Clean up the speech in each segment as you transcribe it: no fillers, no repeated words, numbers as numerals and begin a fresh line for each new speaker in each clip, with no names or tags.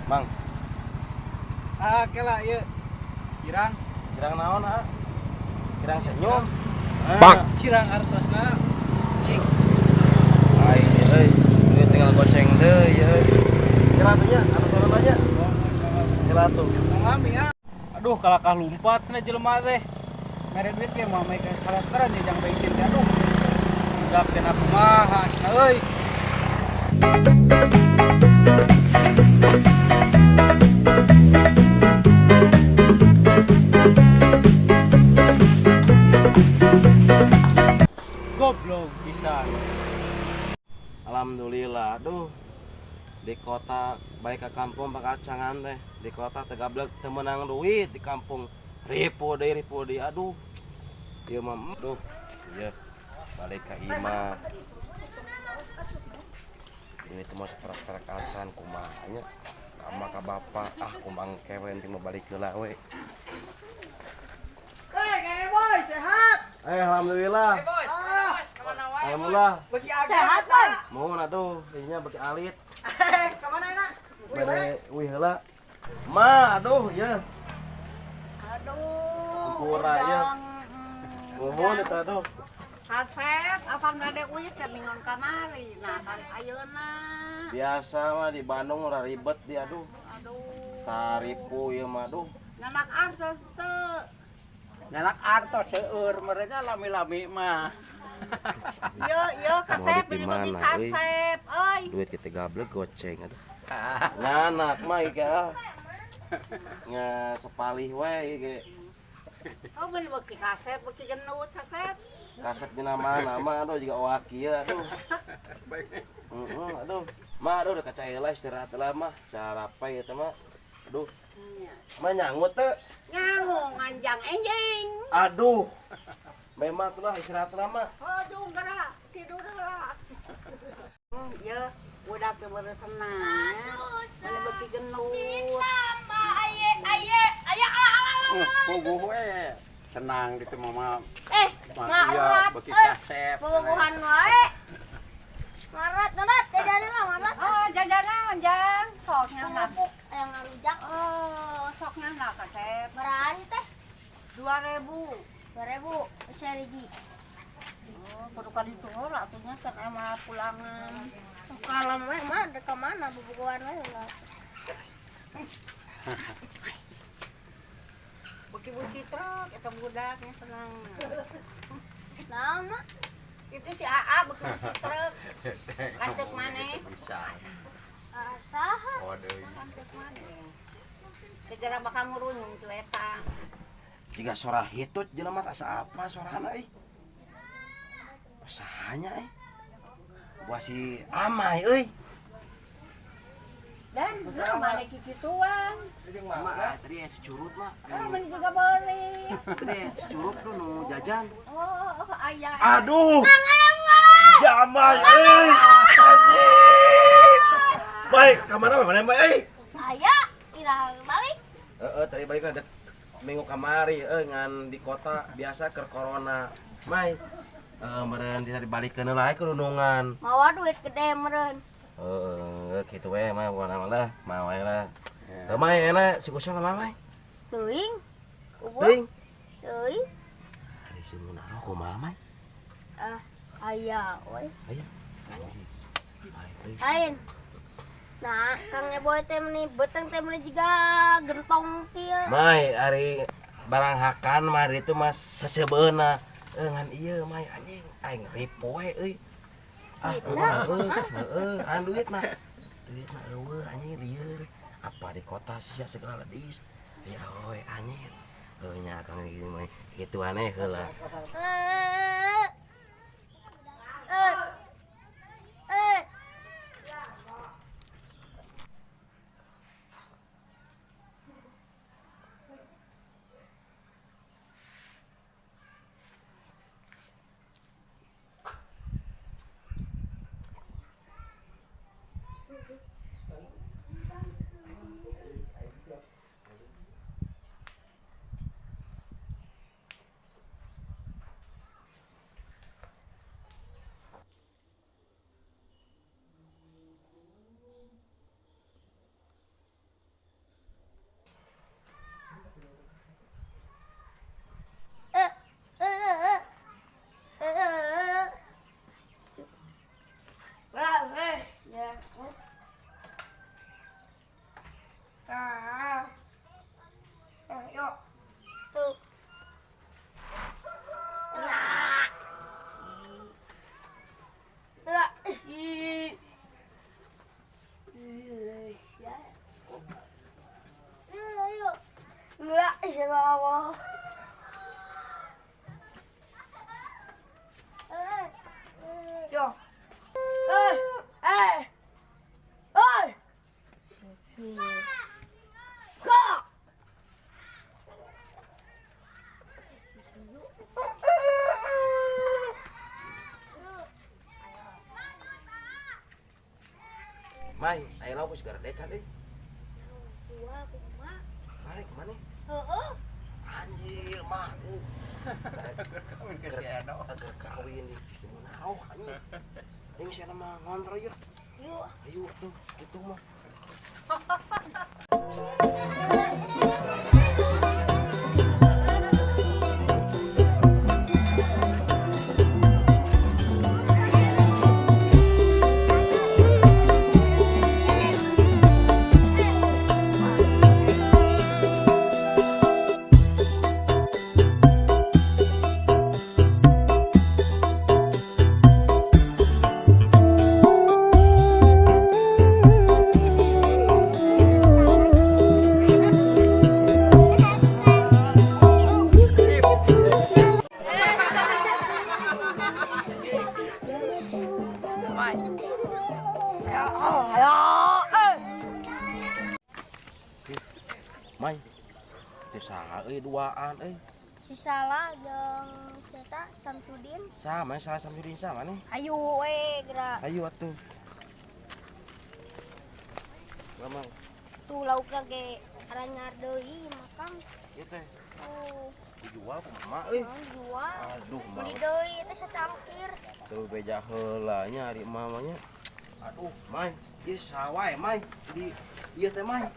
Mang.
Ah, kela ieu. Kirang,
Kirang naon, ah? Kirang senyum.
Bang.
Kirang artosna.
Cing. Aing euy, duit tinggal goceng deui euy. Kira tuh nya, atau tanya. Kira tuh.
Ngami ya. Aduh, kalakah lumpat cenah jelema teh. Mere duit ge moal make salatkeran ya jang bensin teh aduh. Budak teh kumaha cenah euy. Goblok pisan.
Alhamdulillah, aduh. Di kota balik ke kampung pakacangan teh. Di kota teu gablek teu meunang duit, di kampung ripu deui aduh. Ieu mah aduh. Ieu balik ka imah. Duit mah saperak-perak acan kumaha nya. Ka ka bapak ah kumaha engke we penting mah balik heula we.
Hei, Kang Boy, sehat?
Alhamdulillah.
Bos, bos, kemana wae?
Alhamdulillah.
Bagi agak sehat, Boy.
Mohon aduh, ieu beki alit.
Kemana enak?
Bade wih heula. Ma, aduh ieu.
Aduh.
Hampura ieu. Nuhun eta aduh.
Kasep, apan bade uih teh minggon kamari. Nah, kan ayeuna.
Biasa mah di Bandung ora ribet di aduh.
Aduh.
Taripu ieu mah aduh.
Nanak artos teu.
Nanak artos seueur mereka lami-lami mah.
Ieu ieu kasep
Mau di
beli bagi
mana, euy?
kasep euy.
Duit kita gablek goceng aduh. Nganak mah ieu ah. Nya sepalih we ieu ge.
Oh beli bagi kasep, bagi gendut kasep.
Kasep dina mana mah aduh juga oak ieu aduh. Heeh aduh. Mah aduh udah kaca heula istirahat heula mah. Carapai eta mah. Aduh. Mah nyangut teu?
Nyangu nganjang enjing.
Aduh. Memang tuh lah istirahat lama.
Aduh, gerak tidur lah. Ieu udah teu senang. Beli bagi gendut.
Puguh we senang gitu mama.
Eh,
Iya,
ngarat.
beki kasep.
Bobogohan wae. Ngarat, ngarat, jajanan lah, ngarat.
Oh, jajanan, Jang. Sok nyanak.
Kerupuk yang ngarujak.
Oh, sok nyanak kasep.
Berani teh?
2000.
2000, percaya hiji.
Oh, kudu ka ditu heula atuh nya kan emang pulangan.
Kalem we mah dek ka mana bobogohan we enggak.
Beki buci truk eta budaknya senang.
Naon mah?
Itu si AA beki buci truk. Lanceuk maneh.
Bisa.
Saha?
Oh deui.
Lanceuk maneh. Kejar bakal ngurunyung tu eta.
Jika suara hitut jelema teh asa apa suarana euy. Usahanya euy. Buah si Amai euy.
Dan mana kikituan.
Mah tadi aya curut mah.
Oh, mana juga beli.
Tadi aya curut tuh nu jajan.
Oh, ayah.
Aduh. Jamai euy. Anjing. Baik, ka mana mana euy?
Aya, iraha balik.
Heeh, tadi balik ada minggu kamari euy ngan di kota biasa keur corona. Mai. Heeh, meureun bisa dibalikeun heula ke runungan.
Mawa duit gede meureun.
Heeh, kitu we mah bukan lah, mah wae lah. Heuh mai enak si Kusol mah mai.
Teuing. Ubuh.
Teuing.
Teuing.
Ari si Munaro kumaha mai?
Ah, aya we.
Aya. Anjing. Ai euy.
Lain. Nah, Kang Eboy teh meni beteng teh meni jiga gentong kieu.
Mai ari barang hakan mah ari itu mah sasebeuna. Ngan ieu mai anjing aing ripoe euy. Ah, heueuh, heueuh, an duitna. Duitna eueuh anjing lieur. Apa di kota sia segala ledis. Ya we anjing. Heuh nya Kang ieu mah kitu aneh heula.
Eh. Eh. Eh. Nah. Nah, yuk. Tuh. Nah. Nah. Ih. Ih, ya. Ayo. Lah, Allah. Yo. Eh, eh. Eh. Kak.
Mai, ayo lauk geus garede can euy.
Dua kumaha?
Mari kemana?
Heeh.
Anjir, mah. Euy.
Kawin ke si Edo.
Agar kawin si Munau anjing. Aing sia mah ngontrol yeuh.
Yuk.
Ayo tuh, gitu mah. Mai. Teu saha euy duaan euy.
Si Salah jeung si eta Samsudin.
Sama salah Samsudin sama nih.
Ayo we gerak.
Ayo atuh. Mama,
Tuh laukna ge aranyar deui makan.
ieu teh
Tuh,
dijual kumaha euy.
naon jual.
Aduh,
Beli
mah.
deui teh sacangkir.
Tuh beja heula nya ari mamanya. Aduh, Mai, ieu saha wae, Mai. Di ieu teh, Mai.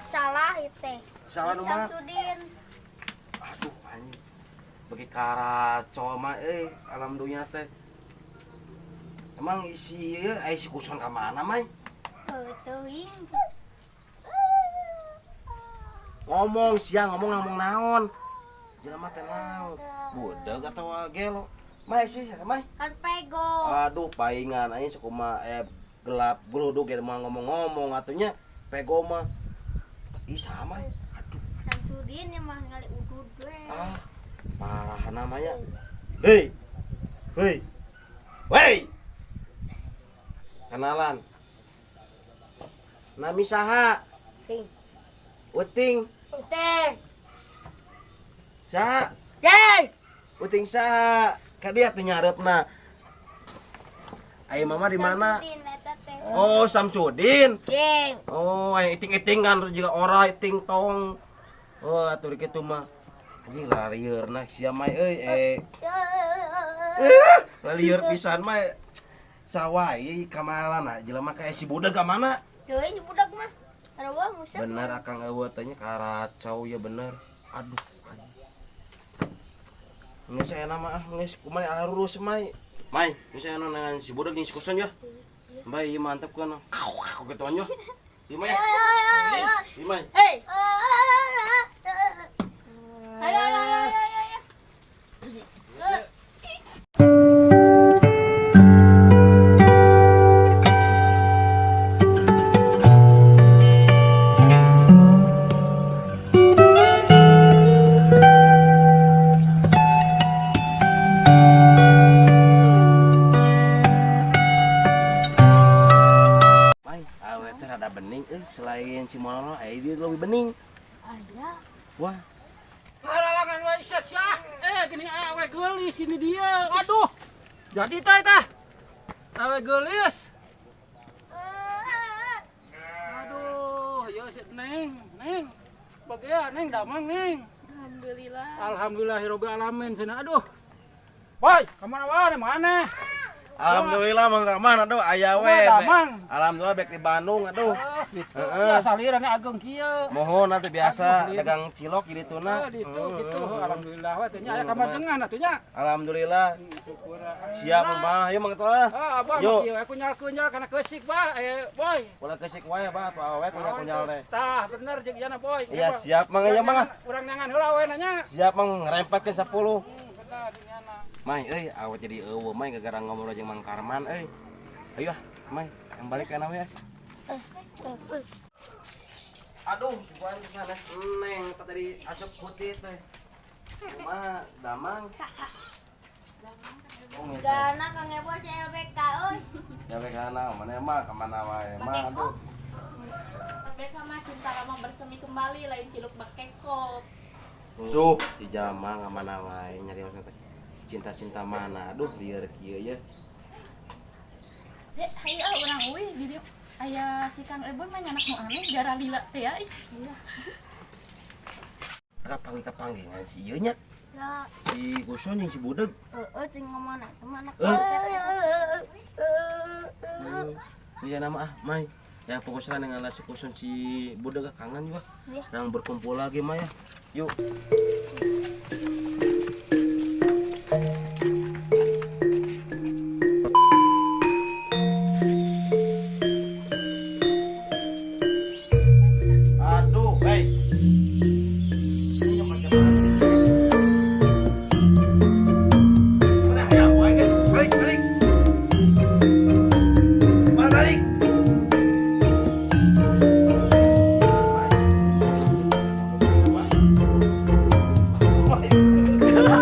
Salah ieu teh.
Salah
Si
nu mana?
Samsudin.
Aduh, anjing. Bagi karaco mah euy, alam dunya teh. Emang isi ieu aya si kuson ka mana, Mai?
Heuh teuing.
Ngomong siang ngomong naon. Jelema teh naon? Budeg atawa gelo? Mai sih, Mai.
Kan pego.
Aduh, paingan aing sakumaha gelap geluduk ge mah ngomong-ngomong atunya pego mah. Ih sama ya. Aduh,
Samsudin yang mah ngali udud we.
ah, parah namanya. Hei. Hei. Hei. Kenalan. Nami saha?
Ting.
Uting.
Teh.
Saha?
Teh.
Uting saha? Ka dia tuh nyareupna. Ayo mama di mana?
Samsudin eta teh.
Oh, Samsudin.
Deng.
Oh, aya iting-itingan terus juga ora iting tong. Oh, atuh kitu mah. Anjing lalieurna sia mah euy eh. Lalieur pisan mah. Sawah ieu kamarana jelema ka si budak ka mana?
Teuing budak mah. Sarua musep.
Bener akang eueuh teh nya karacau ya bener. Aduh. Anjing. Geus aya nama ah geus kumaha arurus mai. Mai, geus aya dengan si budak jeung si kuson ya. Mbak, ieu mantep kan. Kau gitu anjo. Ieu mah ya. Ieu mah.
Hei. Ayo ayo ayo ayo ayo.
Mai, awe teh rada bening euy, selain si Mono aya dia lebih bening.
Aya.
Wah,
Halalangan wae sia. Gini awe geulis gini dia. Aduh. Jadi teh teh. Awe geulis. Aduh, ya si Neng, Neng. Bagia Neng damang Neng.
Alhamdulillah.
Alhamdulillahirabbil alamin cenah. Aduh. Woi, kemana wae mana?
Alhamdulillah Mang Rahman aduh aya we.
Wah, damang.
Alhamdulillah bek di Bandung aduh.
Ah,
Gitu.
Heeh.
Ya salirannya ageng kieu.
Mohon nanti biasa
Aduh,
dagang cilok gitu na.
Oh, gitu gitu. Alhamdulillah we teh nya aya kamajengan atuh nya.
Alhamdulillah.
Syukur.
Siap, Bah. Ayo, Mang Ketua.
Ah, abah
Yuk.
mah kieu aku kunyal-kunyal kana keusik, Bah. Eh, boy.
Ulah kesik wae, Bah, atuh awewe kunyal-kunyal teh.
Tah, bener jeung ieu boy.
Iya, siap, Mang. Ya, Mang.
Urang nangan heula we nanya.
Siap, Mang, ngerempetkeun 10.
Bener dunyana.
Mai euy, awet jadi eueuh Mai gara-gara ngobrol jeung Mang Karman euy. Ayo ah, Mai, yang balik ka we. Aduh, suguhan sanes neng tadi asup kuti teh. Kumaha, damang? Oh, gitu.
Gana Kang Eboy CLBK euy.
Ya we kana mana mah kemana wae mah aduh.
BK mah cinta lama bersemi kembali, lain ciluk bakekok.
Duh, di jamal mana wae nyari maksudnya teh. Cinta-cinta mana? Aduh, lieur kieu ya.
Dek, hayu ah urang uih di dieu. Aya si Kang Eboy mah nyanak nu aneh gara lila teh ya ih.
Kapanggih-kapanggihan si ieu nya.
Ya,
Si Guson jeung si Budeg.
heeh cing ngomong teman anak.
Eh. Iya nama ah, Mai. Ya pokoknya dengan si Kuson si Budeg ah, kangen juga.
Iya.
Yang berkumpul lagi Mai ya. Yuk.